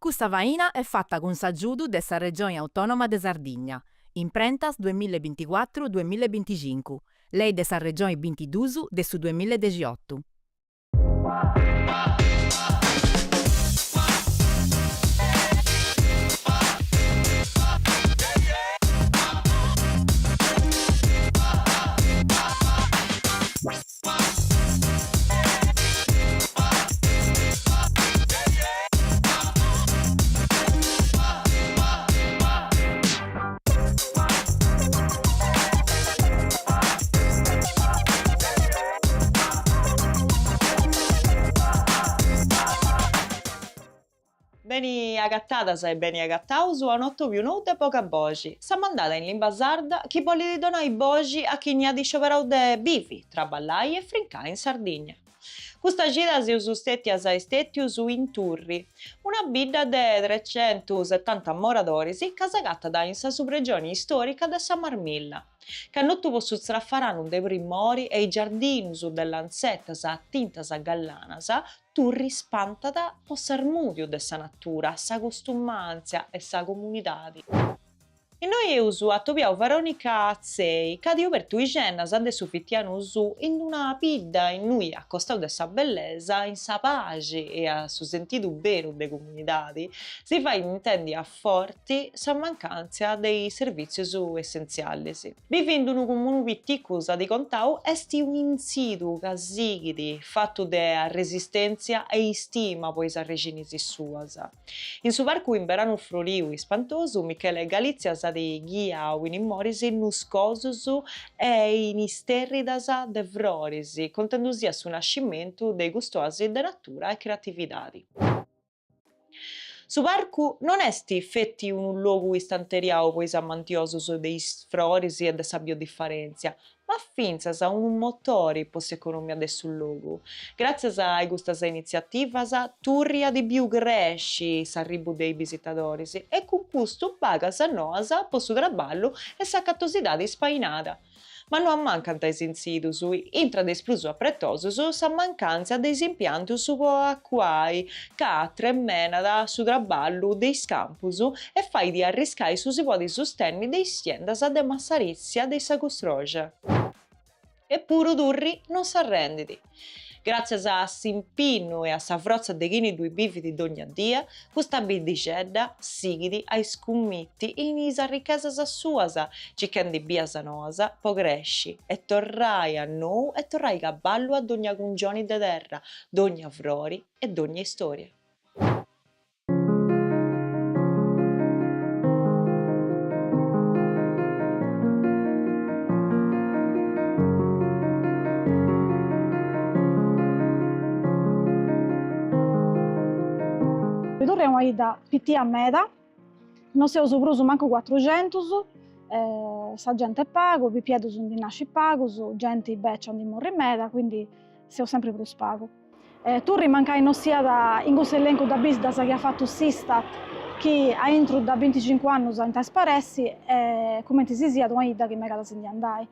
Custa faina est fata cun s'agiudu de sa Regioni Autònoma de Sardigna, Imprentas duemilla e binticuatru duemilla e binticincu, Lei de sa Regioni bintidus de su duemilla e dexiotu. Beni agatadas e beni agataus a un'atobiu nou de Boga Boxi, sa mandada in limba sarda chi bolit donai boxi a chini at iscioberau de bivi, traballai e frincai in Sardigna. Custa cida seus stètias e stètius in Turri, una bidda de trecentusetanta moradoris ca s'agatat in sa subregioni istòrica de sa Marmilla. Cannotu po su tzrafaranu de primori e is giardinus de lantzetas a tintas gallanas, Turri spantat po s'armùdiu de sa natura, sa costumàntzia e sa comunidadi. Innoi eus atobiau Veronica Atzei, ca at obertu is gennas de su fitianu suu in una bidda innui, a costau de sa bellesa, in sa paxi e a su sentidu beru de comunidadi, si fait intendi a forti sa mancàntzia de is servìtzius essentzialis. Bivi in unu comunu piticu, s'at contau, est un'intzidu ca sighit, fatu de arresistèntzia e istima po is arrexinis suas. In su parcu in beranu froriu ispantosu, Michele Galizia s'at ghiau in is moris nuscosus e in is sterridas de froris, contendusì su nascimentu de cust'oasi de natura e creatividadi. Su parcu non est feti unu logu istanteriau po is amantiosus de is froris e de sa biodifarèntzia, ma fintzas unu motori po s'economia de su logu. Gràtzias a custas initziativas, Turri at biu cresci s'arribu de is bisitadoris e cun custu pagas noas po su traballu e sa catosidadi ispainada. Ma no ammancant is intzidus, intra de is prus apretosus sa mancàntzia de is impiantus po acuai, ca tremenat su traballu de is campus e fait arriscai su si podi sustenni de is siendas de massarìtzia de sa custroxa. Epuru Turri non s'arrendit. Gràtzias a s'impinnu e a sa frotza de chini ddui bivit dogna dia, custa biddixedda sighit a iscummiti in is arrichesas suas, circhendi bias noas po cresci e torrai a nou e torrai caballu a dogna cungioni de terra, dogna frori e dogna istòria. Turri est una 'idda pitia meda, non seus prus mancu cuatruxentus, sa genti est pagu, pipieddus ndi nascit pagus, genti becia ndi morrit meda, quindi seus sempri prus pagu. Turri mancai no siat in cussu elencu de biddas chi at fatu s'Istat chi a intru de binticincu annus ant a sparessi e cumenti si siat una 'idda chi megat a si ndi andai.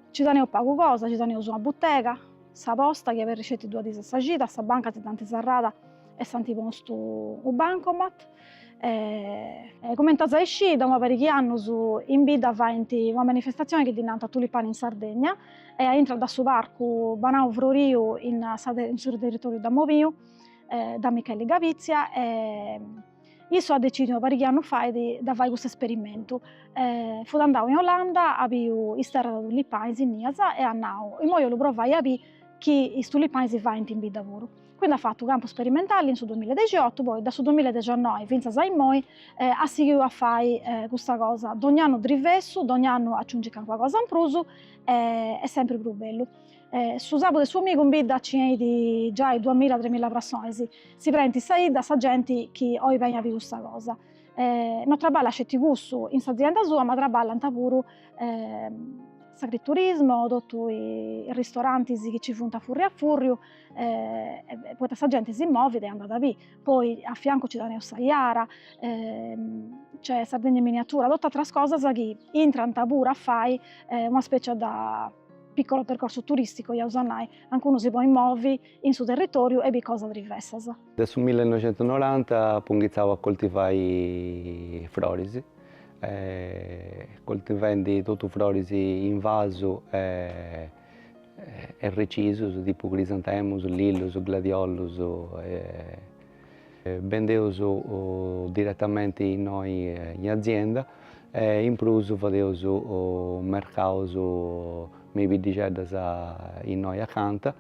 Nci teneus pagu cosa, nci teneus una butega, sa posta chi aberrit sceti duas diis a sa cida, sa banca si dd'ant serrada e s'ant postu u' bancomat E cumenti as a iscì, da una pariga 'e annus in bidda faint una manifestazioni chi ddi nant Tulipani in Sardegna e a intra de su parcu banau froriu in sa in su territoriu de Mobiu da Micheli Gavizia e issu at decidiu una pariga 'e annus fait de fai custu esperimentu. Fut andau in Olanda, at biu is terras de tulipanis innias e at nau, imoi 'ollu provai a bì chi is tulipanis faint in bidda puru. Quindi at fatu campu sperimentali in su duemilladexiottu, poi da su duemilladexiannoi fintzas a immoi at sighiu a fai custa cosa, dogna annu drivessu, dogna annu aciungit calincuna cosa in prus e est sempri prus bellu. Su sabudu e su domingu in bidda nci 'enit giai duamilla tremilla personis, si prenit sa 'idda sa genti chi 'olit benni a biri custa cosa. No traballat sceti cussu in s'azienda sua ma traballant puru s'agriturismo, totu is ristorantis chi nci funt a furriu a furriu, poita sa genti si movit e andat a biri. Poi a fiancu nci teneus sa Jara, nc'est Sardegna in miniatura, totu ateras cosas chi intrant puru a fai una specia de. piccolo percorso turistico, iaus a nai, anca unu si podit movi in su territoriu e biri cosas diversas. De su millenoixentunoranta apu inghitzau a coltivai froris, coltivendi totu froris in vasu e recisus, tipu crisantemus, lillus, gladiollus e bendeus diretamenti innoi in azienda e in prus fadeus mercaus me is biddixeddas innoi acanta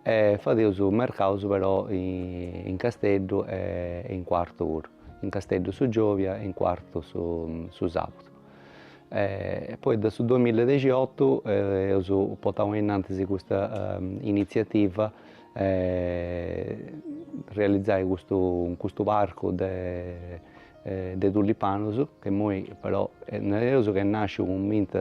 e fadeus mercaus però in Casteddu e in Cuartu puru, in Casteddu su giobia e in Cuartu su sabudu. E poi de su duamilla e dexiotu eus portau ainnantis custa initziativa realizai custu custu parcu de de tulipanus, che immoi però nareus ca est nasciu cumenti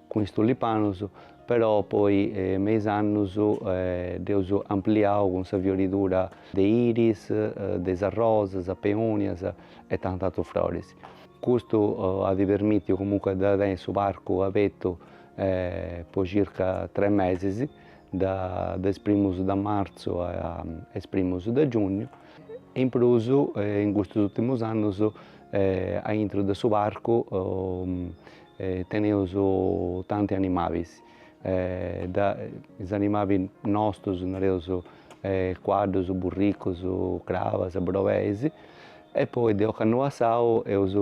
cun is tulipanus, però poi me is annus dd'eus ampliau cun sa fioridura de iris, de is arrosas, peonias e tant'atrus froris. Custu at permitiu comunque de tenni su parcu abertu po circa tres mesis, de is primus de martzu a is primus de giugnu, e in prus in custus urtimus annus aintru de su parcu teneus tanti animabis, de is animabis nostus nareus cuaddus, burricus, crabas, brobeis e poi de ocannu passau eus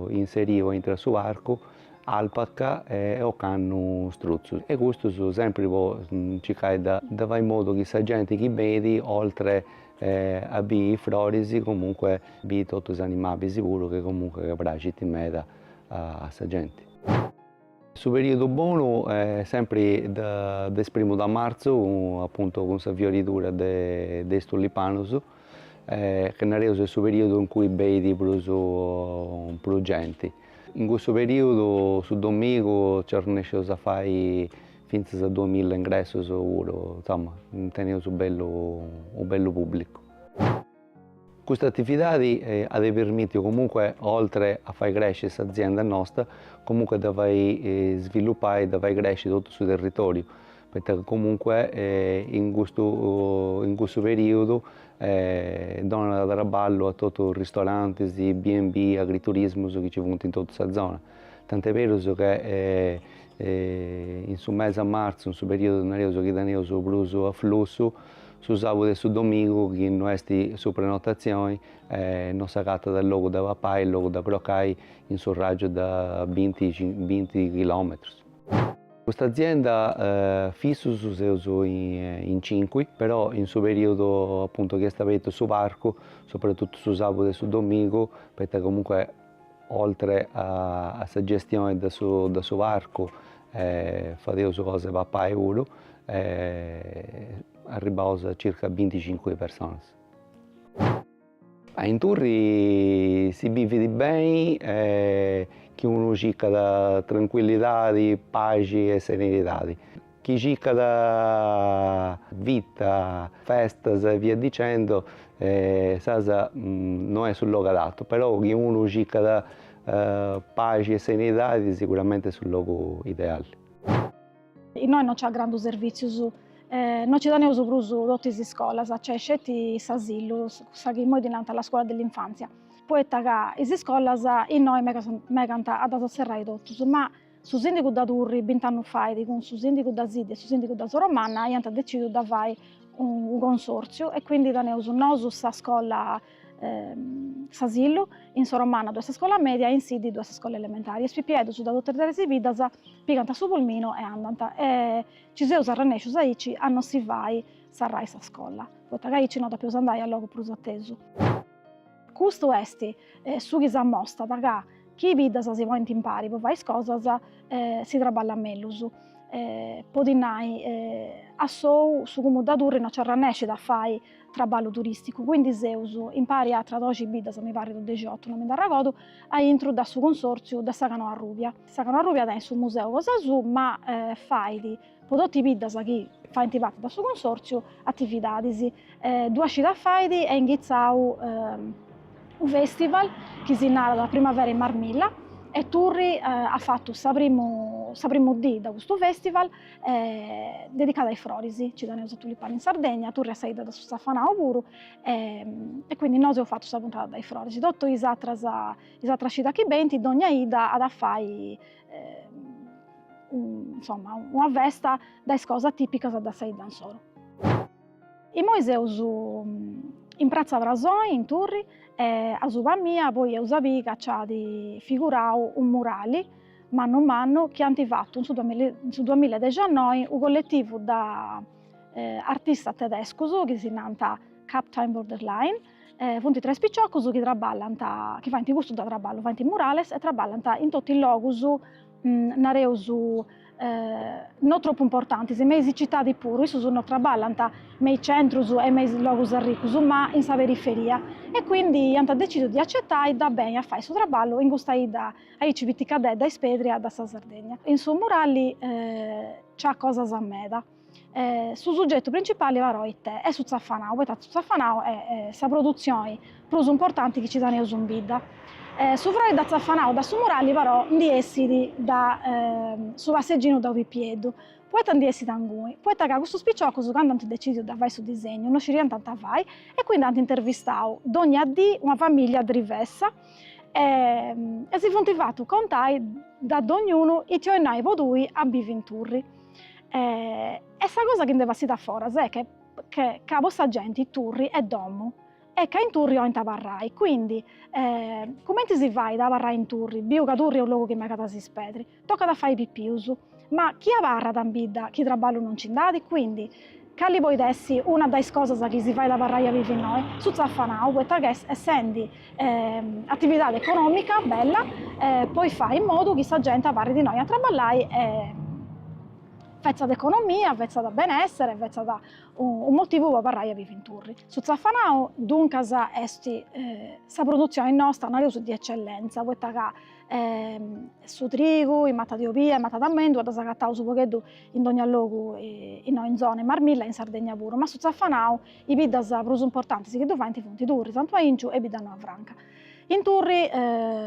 inseriu aintru a su parcu alpaca e ocannu strutzus e custus sempri po circai de fai in modu chi sa genti chi benit oltre a biri is froris comunque biri totu is animabis puru chi comunque praxint meda a sa genti. Su periodu bonu est sempri de is primus de martzu apuntu cun sa fioridura de is tulipanus che nareus est su periodu in cui benit prus prus genti. In cussu periodu su domigu nci arrennesceus a fai fintzas a duamilla ingressus puru, insoma teneus u' bellu u' bellu pubblicu. Custa atividadi at permitiu comunque oltre a fai cresci s'azienda nosta, comunque de fai sviluppai, de fai cresci totu su territoriu, poita ca comunque in custu in cussu periodu donat traballu a totu is ristorantis, B and B, agriturismus chi nci funt in totu sa zona, tant'est berus che in su mese 'e martzu, in su periodu nareus chi teneus prus aflussu, su sabudu e su domigu chi no est su prenotatzioni no s'agatat logu de papai, logu de crocai in su raggiu de binti binti chilometrus. Custa azienda fissus seus in cinqui, però in su periodu appuntu chi est abertu su parcu, soprattuttu su sabudu e su domigu, poita comunque oltre a sa gestioni de su de su parcu fadeus cosa 'e papai puru, arribbaus a circa binticincu personas. In Turri si bivit beni e chi unu circat trancuillidadi, paxi e serenidadi. Chi circat vita, festas e via dicendo insaras no est su logu adattu, però chi unu circat paxi e serenidadi siguramenti est su logu ideali. Innoi no nc'at grandu servìtzius, no nci teneus prus totu is iscolas, nc'est sceti s'asilu, cussa chi immoi ddi nant la scuola dell'infanzia, poita ca is iscolas innoi megant a ddas serrai totus, ma su sindigu de Turri bint'annus fait cun su sindigu de Siddi e su sindigu de Soromanna iant decidiu de fai unu consortziu e quindi teneus nosu sa scola s'asilu, in Soromanna ddu est sa scola media e in Siddi ddu est sa scola elementari. Is pipieddus de totu is tres biddas pigant su pulminu e andant e nci seus arrennescius aici a no si fai serrai sa scola, poita ca aici no depeus andai a logu prus atesu. Custu est su chi s'amostat ca chi is biddas si ponint impari po fai is cosas si traballat mellus. Po ti nai, a sou su Comunu de Turri no nci arrennescit a fai traballu turisticu, quindi seus impari a atras doxi biddas, mi parrit o dexiotu, no mi nd'arregodu, aintru de su consortziu de sa Canoa Arrubia. Sa Canoa Arrubia tenit su museu cosa sua, ma fait po totu is biddas chi faint parti de su consortziu atividadis. Duas cidas fait est inghitzau unu festival chi si narat Primavera in Marmilla e Turri at fatu sa primu. sa primu dì de custu festival dedicada a is froris, nci teneus sa tulipana in Sardegna, Turri est sa 'idda de su tzafanau puru e quindi nosu eus fatu sa puntada de is froris. Totu is atras is atras cidas chi benint dogna 'idda at a fai insoma una festa de is cosas tipicas de sa 'idda insoru. Imoi seus in pratza Prasoi in Turri e asuba mia poi eus a biri ca nc'at figurau unu murali mannu mannu chi ant fatu in su in su duamilla e dexianoi unu colletivu de artistas tedescus chi si nant Captain Borderline, funt tres piciocus chi traballant, chi faint custu de traballu, faint murales e traballant in totu is logus nareus no tropu importantis, me is citadis puru, issus no traballant me is centrus e me is logus arricus, ma in sa periferia e quindi iant decidiu de acetai de benni a fai su traballu in custa 'idda aici piticadedda e spedria de sa Sardegna. In su murali nc'at cosas meda, su sugetu principali però ite est su tzafanau, poita su tzafanau est sa produtzioni prus importanti chi nci teneus in bidda. Su frori de tzafanau da su murali però ndi essit da su passeginu de u' pipieddu, poita ndi essit inguni? Poita ca custus piciocus candu ant decidiu de fai su disegnu no sciriant ita fai e quindi ant intervistau dogna dì una familia drivessa e si funt fatu contai da dognunu ita 'olit nai po tui a bivi in Turri. E sa cosa chi nd'est bessida a foras est che che ca po sa genti Turri est domu e ca in Turri 'olint abarrai, quindi cumenti si fait a abarrai in Turri, biu ca Turri est unu logu chi megat a si spedri, tocat a fai pipius, ma chi abarrat in bidda chi traballu non nci nd'at, quindi cali podit essi una de is cosas chi si fait abarrai a bivi innoi? Su tzafanau, poita ca essendi atividadi economica bella podit fai in modu chi sa genti abarrit innoi a traballai e fetzat economia, fetzat benessere, fetzat unu motivu po abarrai a bivi in Turri. Su tzafanau duncas est sa produtzioni nosta, nareus, di eccellenza, poita ca su trigu, is matas de obia, is matas de amendua ddas agataus u' pogheddu in dogna logu innoi in zona, in Marmilla e in Sardegna puru, ma su tzafanau is biddas prus importantis chi ddu faint funt Turri, Santu 'Aingiu e Biddanoa Franca. In Turri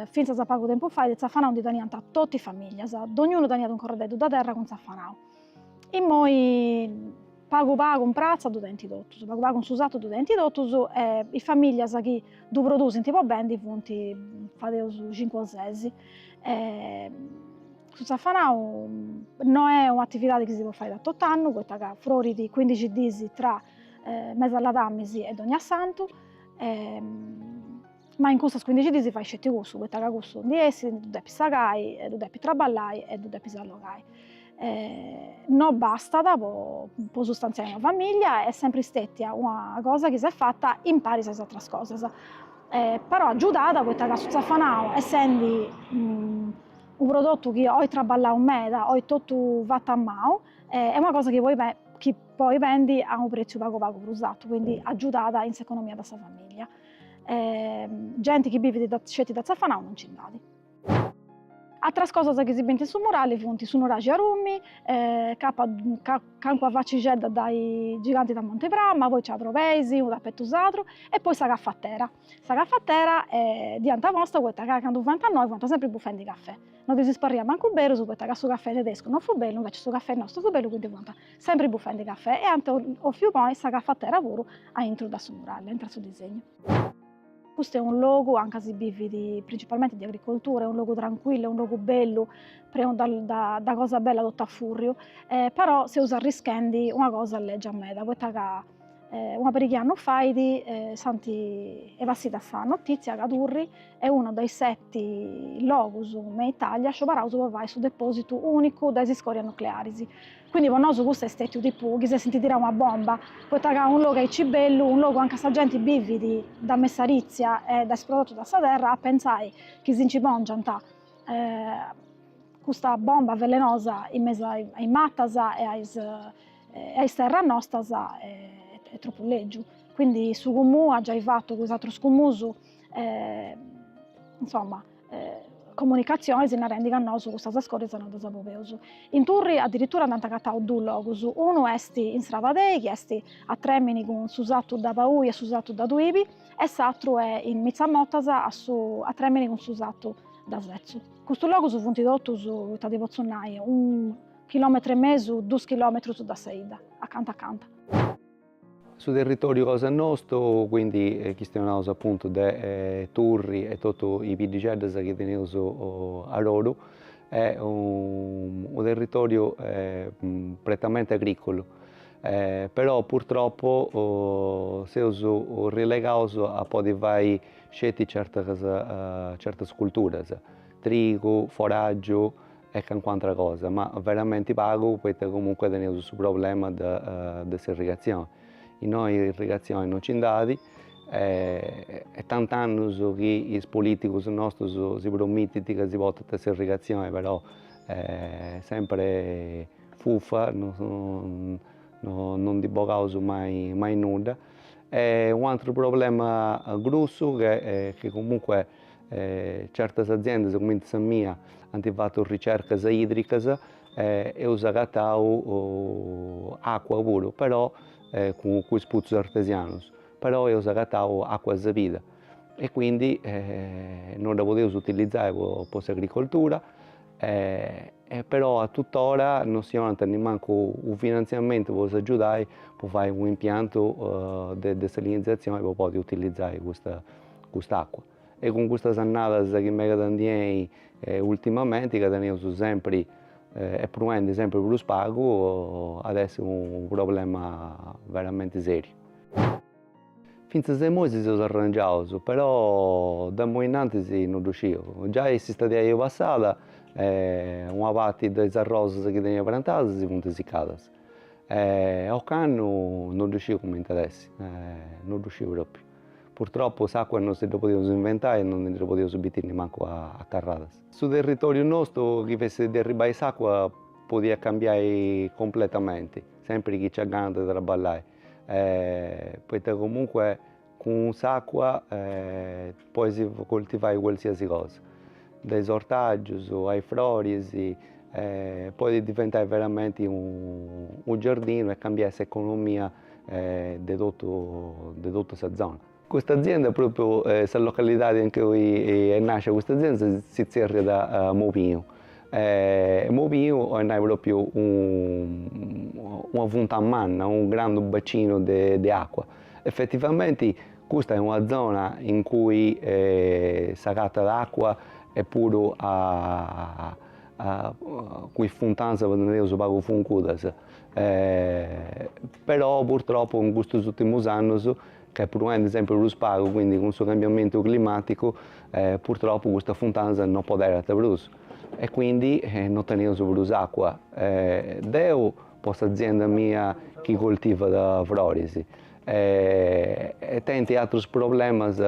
fintzas a pagu tempus fait tzafanau ndi teniant totu is familias, dognunu teniat unu corrededdu de terra cun tzafanau. Immoi pagu pagu in pratza ddu tenint totus, pagu pagu in su satu ddu tenint totus e is familias chi ddu produsint po bendi funt, fadeus, cincu o ses. Su tzafanau no est un'atividadi chi si podit fai da tot'annu, poita ca frorit cuindixi dis tra mes'e ladamisi e dogniassantu, ma in custas cuindixi dis fait sceti cussu, poita ca cussu ndi essit, ddu depis sagai, ddu depis traballai e ddu depis allogai. No bastat po po sustantziai una familia, est sempri stetia una cosa chi s'est fata imparis a is atras cosas, però agiudat poita ca su tzafanau essendi unu prodotu chi 'olit traballau meda, 'olit totu fatu a manu, est una cosa chi poi chi podis bendi a unu pretziu pagu pagu prus artu, quindi agiudat in s'economia de sa familia. Genti chi bivit sceti de tzafanau non nci nd'at. Atras cosas chi si bint in su murali funt su nuraxi Arumi, calincuna facixedda de is gigantis de Monte Prama, poi nc'at crobeis, unu tapetu sadru e poi sa cafatera. Sa cafatera dd'iant posta poita ca candu fuant innoi fuant sempri bufendi cafè, no ddis parriat mancu berus poita ca su cafè tedescu non fut bellu, invecias su cafè nostu fut bellu quindi fuant sempri bufendi cafè e ant 'ofiu ponni sa cafatera puru aintru de su murali, aintru de su disegnu. Custu est unu logu anca si bivit principalmenti de agricoltura, est unu logu tranquillu, est unu logu bellu, prenu de cosa bella totu a furriu, però seus arrischendi una cosa legia meda, poita ca una pariga 'e annus fait s'ant est bessida sa notizia ca Turri est unu de is seti logus me in Italia scioberaus po fai su depositu unicu de is iscorias nuclearis. Quindi po nosu custu est stetiu tipu chi s'essint tirau una bomba, poita ca unu logu aici bellu, unu logu anca sa genti bivit de messarizia e de is prodotus de sa terra, a pentzai chi si nci pongiant custa bomba velenosa in mesu a is matas e a is a is terras nostas est tropu legiu. Quindi su comunu at giai fatu cun is atrus comunus insoma comunicatzionis narendi ca nosu custas scorias no ddas boleus. In Turri adiritura nd'ant agatau dus logus, unu est in Sravadei chi est a tremini cun su satu de Paui e su satu de Tuibi e s'atru est in Mitza Motas a su a tremini cun su satu. Dda setzu. Custus logus funt totus, ita ti potzu nai, unu chilometru e mesu, dus chilometrus da sa 'idda, acanta acanta. Su territoriu cosa nostu, quindi chistionaus apuntu de Turri e totu is biddixeddas chi teneus aroru, est unu territoriu prettamente agricolu, però purtroppo seus rilegaus a podi fai sceti certas certas culturas, trigu, foraggiu e calincun'atra cosa, ma veramenti pagu poita comunque teneus su problema de de s'irrigatzioni, innoi irrigatzioni non nci nd'at e tant'annus chi is politicus nostus si promitint ca si portant s'irrigatzioni però sempri fufa non non ndi bogaus mai mai nudda E u' atru problema grussu che che comunque certas aziendas cumenti sa mia ant fatu ricercas idricas e eus agatau acua puru, però cun is putzus artesianus, però eus agatau acua sabida e quindi non dda podeus utilizai po s'agricoltura E però a tuttora non si 'onant nimancu u finantziamentu po s'agiudai po fai u impiantu de desalinizatzioni po podi utilizai custa cust'acua. E cun custas annadas chi megat a ndi 'eni ultimamenti ca teneus sempri e pruendi sempri prus pagu at essi u problema veramenti seriu. Fintzas a immoi si seus arrangiaus, però de immoi innantis no ddu sciu. Giai s'istadiai passada una parti de is arrosas chi tenia prantadas si funt sicadas e ocannu no ddu sciu cumenti at essi, no ddu sciu propriu. Purtroppo s'acua non si dda podeus inventai e non ndi dda podeus bitiri nimancu a carradas. Su territoriu nostu chi fessit de arribai s'acua podiat cambiai completamenti, sempri chi nc'at gana de traballai poita comunque cun s'acua podis coltivai qualsiasi cosa, de is ortaggius a is froris, podit diventai veramenti unu giardinu e cambiai s'economia de totu de totu sa zona. Custa azienda propriu sa localidadi in cui est nascia custa azienda si zerriat Mobinu e Mobinu 'olit nai propriu una funtana manna, unu grandu bacinu de acua. Effettivamenti custa est una zona in cui s'agatat acua e puru a cun is funtanas nareus pagu fungudas, però purtroppo in custus urtimus annus ca est pruendi sempri prus pagu, quindi cun su cambiamentu climaticu purtroppo custas funtanas non poderant prus e quindi non teneus prus acua. Deu po s'azienda mia chi coltivat froris e tenint atrus problemas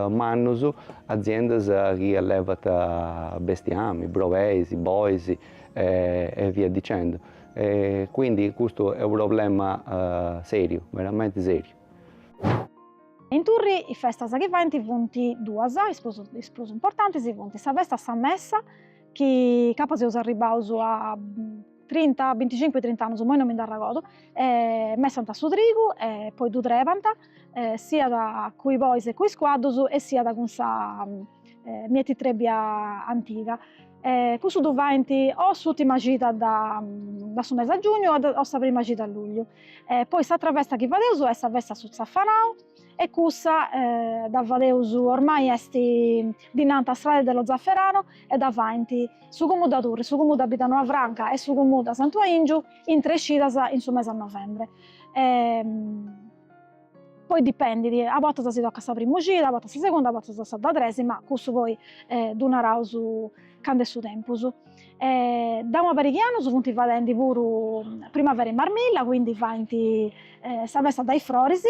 mannus aziendas chi allevant bestiami, brobeis, bois e via dicendo. Quindi custu est u' problema seriu, veramenti seriu. In Turri is festas chi faint funt duas, is prus is prus importantis funt sa festa 'e sa messa, chi capa seus arribbaus a trinta, binticincu trint'annus, immoi non mi nd'arregodu, e messant su trigu e poi ddu trebant, siat cun is bois e cun is cuaddus e siat cun sa mietitrebbia antiga. Cussu ddu faint o s'ùrtima cida da su mesi a giugnu o sa prima cida a lugliu. Poi s'atra festa chi fadeus est sa festa 'e su tzafanau e cussa dda fadeus ormai est ddi nant Strade dello Zafferano e dda faint su Comunu de Turri, su Comunu de Biddanoa Franca e su Comunu de Santu 'Aingiu in tres cidas in su mesi a novembre. Poi dipendit, a bortas si tocat sa primu cida, a bortas sa segunda, a bortas sa de tres, ma cussu poi ddu naraus candu est su tempus. Da una pariga 'e annus funt fadendi puru Primavera in Marmilla, quindi faint sa festa de is froris,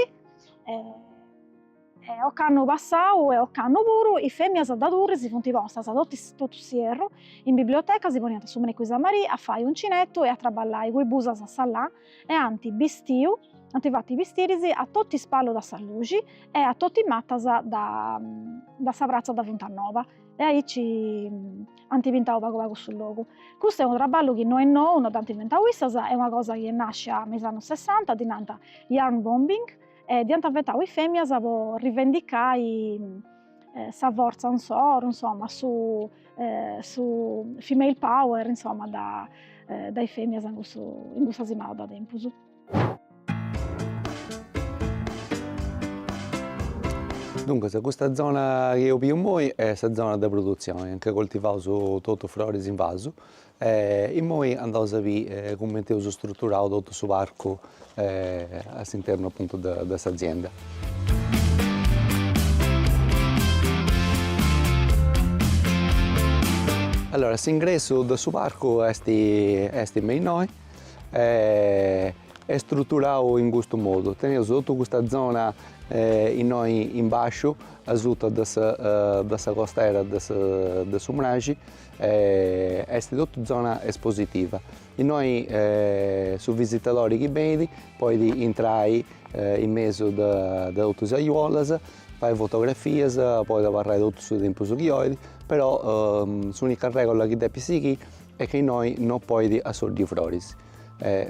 e ocannu passau e ocannu puru is feminas de Turri si funt postas totu totu s'ierru in biblioteca, si poniant su mericuis a merì a fai uncinetu e a traballai cun is busas a sa lana e ant bistiu, ant fatu is bistiris a totu is palus de sa luxi e a totu is matas de sa pratza de Funtanoba e aici ant pintau pagu pagu su logu. Custu est unu traballu chi no est nou, no dd'ant inventau issas, est una cosa chi est nascia me is annus sessanta, ddi nant yarn bombing, e dd'iant inventau is feminas po rivendicai. sa fortza insoru, insoma, su su female power, insoma, de de is feminas in cussu in cussa simada de tempus. Duncas custa zona chi eus biu immoi est sa zona de produtzioni, anca coltivaus totu froris in vasu e immoi andaus a biri cumenti eus struturau totu su parcu a s'internu apuntu de s'azienda. Allora s'ingressu de su parcu est est me innoi e est struturau in custu modu, teneus totu custa zona innoi in basciu asuta de sa de sa costera de de su mraxi est totu zona espositiva, innoi su visitadori chi benit podit intrai in mesu de totu is aiuolas, fai fotografias, podit abarrai totu su tempus chi 'olit, però s'unica regola chi depit sighiri est ca innoi no podit assoddiri froris,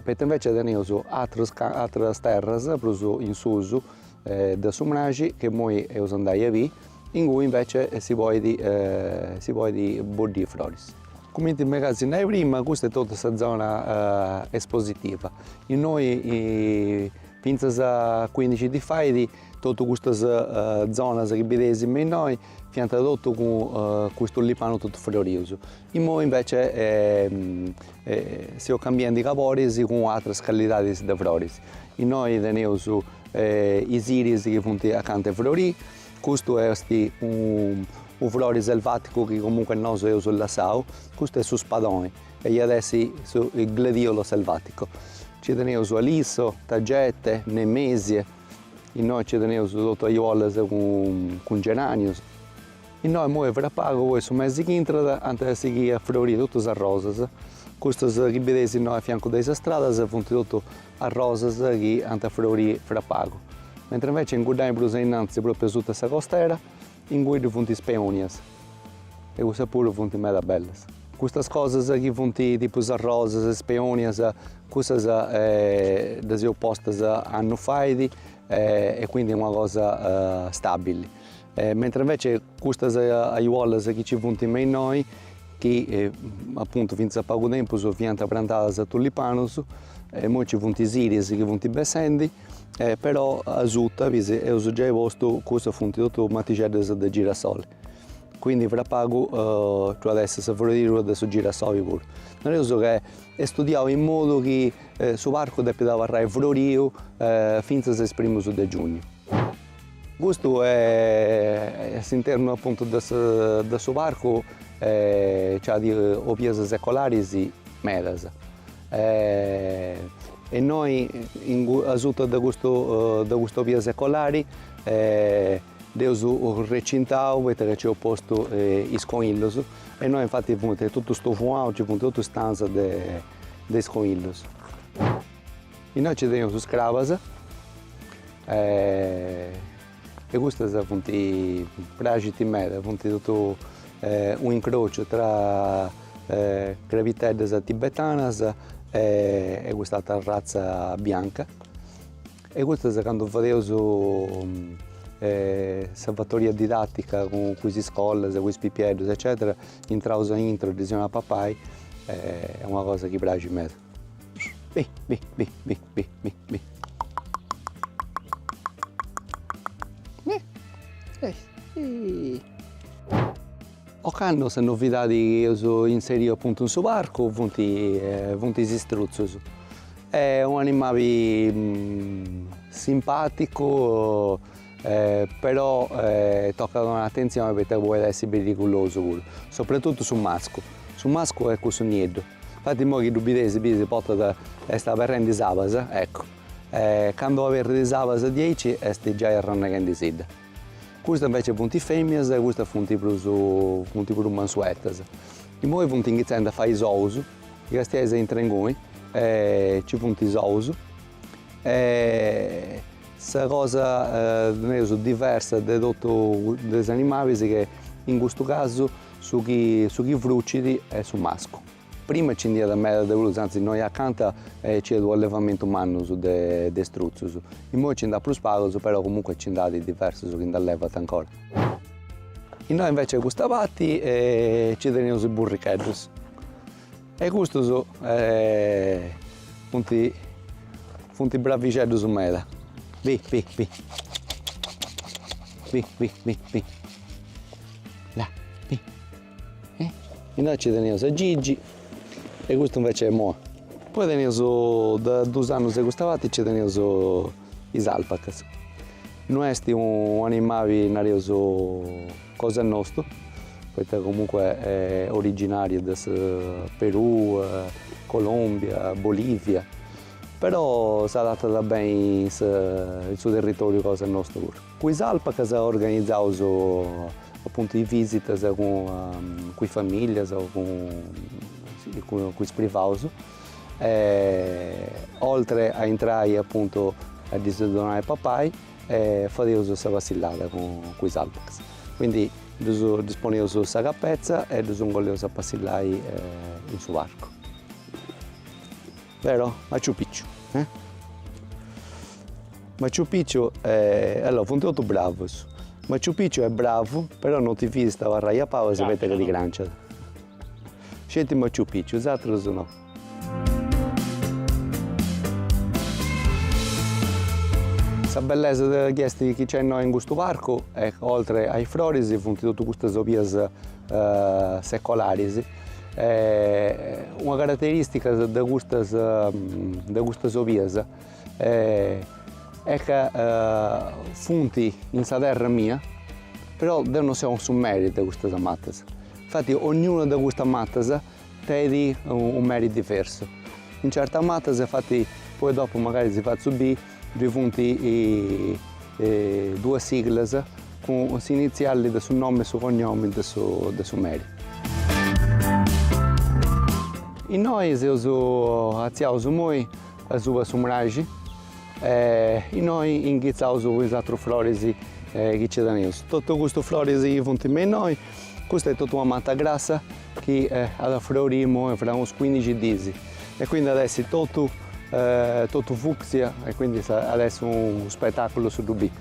poita invece teneus aterus ateras terras prus in susu de su mraxi chi immoi eus andai a biri, ingui invece si podit si podit boddiri froris. Cumenti megàs a nai prima custa est totu sa zona espositiva, innoi fintzas a cuindixi diis fait totu custas zonas chi bideis me innoi fiant totu cun cun is tulipanus totu frorius, immoi invece seus cambiendi coloris cun ateras calidadis de froris, innoi teneus is iris chi funt acanta 'e froriri Custu est unu frori selvaticu chi comunque nosu eus lassau, custu est su spadoni e iat essi su gladiolo selvatico. Nci teneus alisso, tagete, nemesie, innoi nci teneus totu aiuolas cun geranius. Innoi imoi fra pagu, poi su mesi chi intrat, ant a sighiri a froriri totus is arrosas, custas chi bideis innoi a fiancu de is stradas funt totu arrosas chi ant a froriri fra pagu, mentre invece inguddai prus a innantis propriu asuta sa costera, ingui ddu funt is peonias e cussas puru funt meda bellas. Custas cosas chi funt tipu is arrosas, is peonias, cussas ddas eus postas annu fait e quindi est una cosa stabili, mentre invece custas aiuolas chi nci funt me innoi, chi apuntu fintzas a pagu tempus fiant prantadas a tulipanus e immoi nci funt is iris chi funt bessendi, però asuta bis eus giai postu, custas funt totu matixeddas de girasoli, quindi fra pagu ddu at essi sa froridura de su girasoli puru. Nareus ca est studiau in modu chi su parcu depit abarrai froriu fintzas a is primus de giugnu. Custu est a s'internu apuntu de de su parcu nci at obias secolaris medas e innoi asuta de custu de custa obia secolari dd'eus recintau poita ca nci eus postu is conillus e innoi infati funt totu stovuau, nci funt totu is tanas de is conillus. Innoi nci teneus is crabas E custas funt, praxint meda, funt totu u' incrociu tra crabiteddas tibetanas e cust'atera arratza bianca. E custas candu fadeus sa fatoria didattica cun is iscolas, cun is pipieddus eccetera, intraus aintru e ddis 'onaus a papai, est una cosa chi praxit meda. Bi bi bi bi bi bi bi. Ocannu sa novidadi chi eus inseriu apuntu in su parcu funt funt is istrutzus. Est un'animali simpaticu però tocat a donai atentzioni poita podit essi perigulosu puru, sopratutu su mascu, su mascu est cussu nieddu Infati immoi chi ddu bideis, bideis portat, est aberrendi is abas, eccu, e candu aberrit is abas diaici est giai arranneghendisidda. Custas invece funt feminas e custas funt prus funt prus mansuetas. Immoi funt inghizendi a fai is ous, chi castiais intra ingui nci funt is ous e sa cosa nareus diversa de totu de is animalis che in custu casu Su chi su chi frucit est su mascu. Prima nci nd'iat meda de prus, antzis innoi acanta nci iat u' allevamentu mannu de de strutzus. Immoi nci nd'at prus pagus, però comunque nci nd'at diversus chi nd'allevant ancora. Innoi invece custa parti nci teneus is burricheddus e custus funt funt bravixeddus meda. Bi bi bi bi bi bi bi là bi Innoi nci teneus a Gigi e custu invece est Moa. Poi teneus de dus annus a custa parti nci teneus is alpacas. No est u' animali nareus cosa nostu, poita comunque est originariu de su Perù, Colombia, Bolivia, però s'adatat beni in su territoriu cosa nostu puru. Cun is alpacas organizaus apuntu is visitas cun cun is familias o cun cun is privaus e oltre a intrai apuntu a ddis donai a papai fadeus sa passillada cun cun is alpacas, quindi ddus ddis poneus sa capetza e ddus ingolleus a passillai in su parcu. Vero? Machu Picchu eh? Machu Picchu allora funt totus bravus, Machu Picchu est bravu però non ti fidist a abarrai a palas poita ca ti cranciat. Sceti Machu Picchu, is aterus no. Sa bellesa chi est chi nc'est innoi in custu parcu est oltre a is froris funt totu custas obias secolaris Una carateristica de custas de custas obias est ca funt in sa terra mia, però deu non seu su meri de custas matas, infati ognuna de custas matas tenit unu meri diversu, in certas matas infati poi dopu magari si fatzu biri ddoi funt duas siglas cun s'initziali de su nomi e su cognomi de su de su meri. Innoi seus atziaus immoi asuba su mraxi e innoi inghitzaus cun is atrus froris chi nci teneus. Totu custus froris chi funt me innoi, custa est totu una mata grassa chi at a froriri immoi fra unus cuindixi dis e quindi at essi totu totu fucsia e quindi at essi unu spetaculu su ddu biri.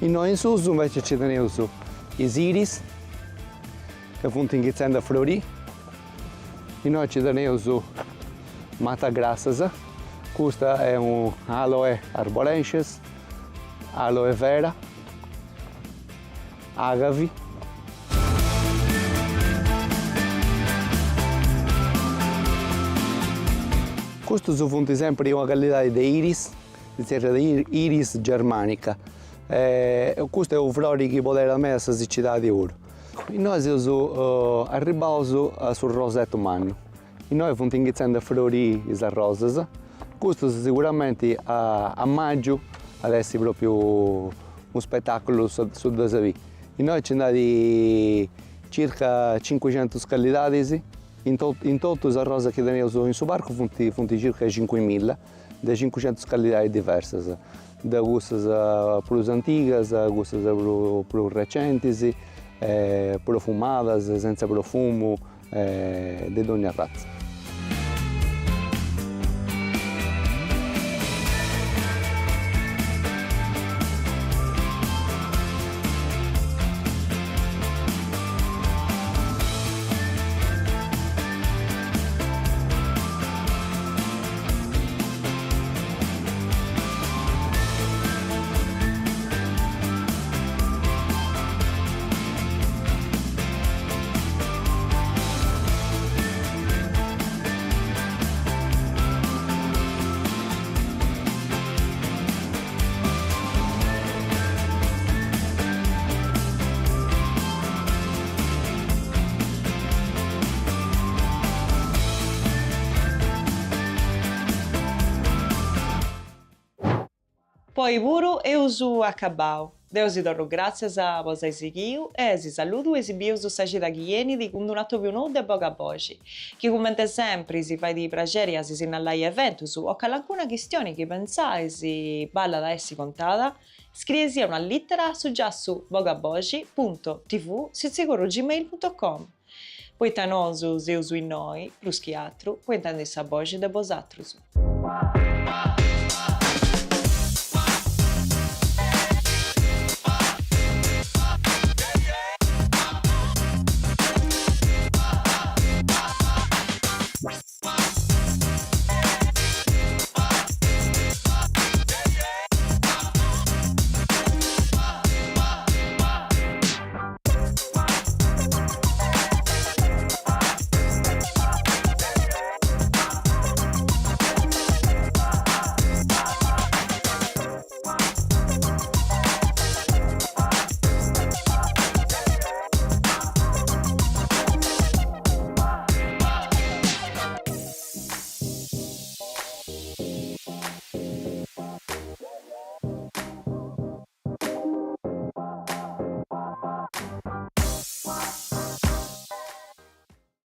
Innoi in susu invece nci teneus is iris ca funt inghitzendi a froriri, innoi nci teneus matas grassas, custa est un aloe arborescens, aloe vera, Agavi. Custus funt sempri una callidadi de iris, si zerriat iris germanica, e custu est unu frori chi tolerat meda sa sicidadi puru. Innoi seus arribbaus a su rosetu mannu, innoi funt inghitzendi a froriri is arrosas, custus siguramenti a maggiu at essi propriu unu spetaculu su ddas biri. Innoi nci nd'at circa cincuxentus callidadis, in in totu is arrosas chi teneus in su parcu funt funt circa cincuemilla, de cincuxentus callidadis diversas, de cussas prus antigas, cussas prus prus recentis, profumadas, senza profumu de dogna arratza. Poi puru eus acabau. Deu si torru gràtzias po s'ai sighiu e si saludu e si bieus sa cida chi 'enit cun d'unu atobiu nou de Boga Boxi, chi cumenti sempri si fait praxeri a si sinnalai eventus o calancuna chistioni chi pentzais ballat a essi contada, scrieisì una lìtera a su giassu bogaboxi punto tv sitzigorru gmail punto com. Poita nosu seus innoi, prus chi atru, po intendi sa boxi de bosatrus.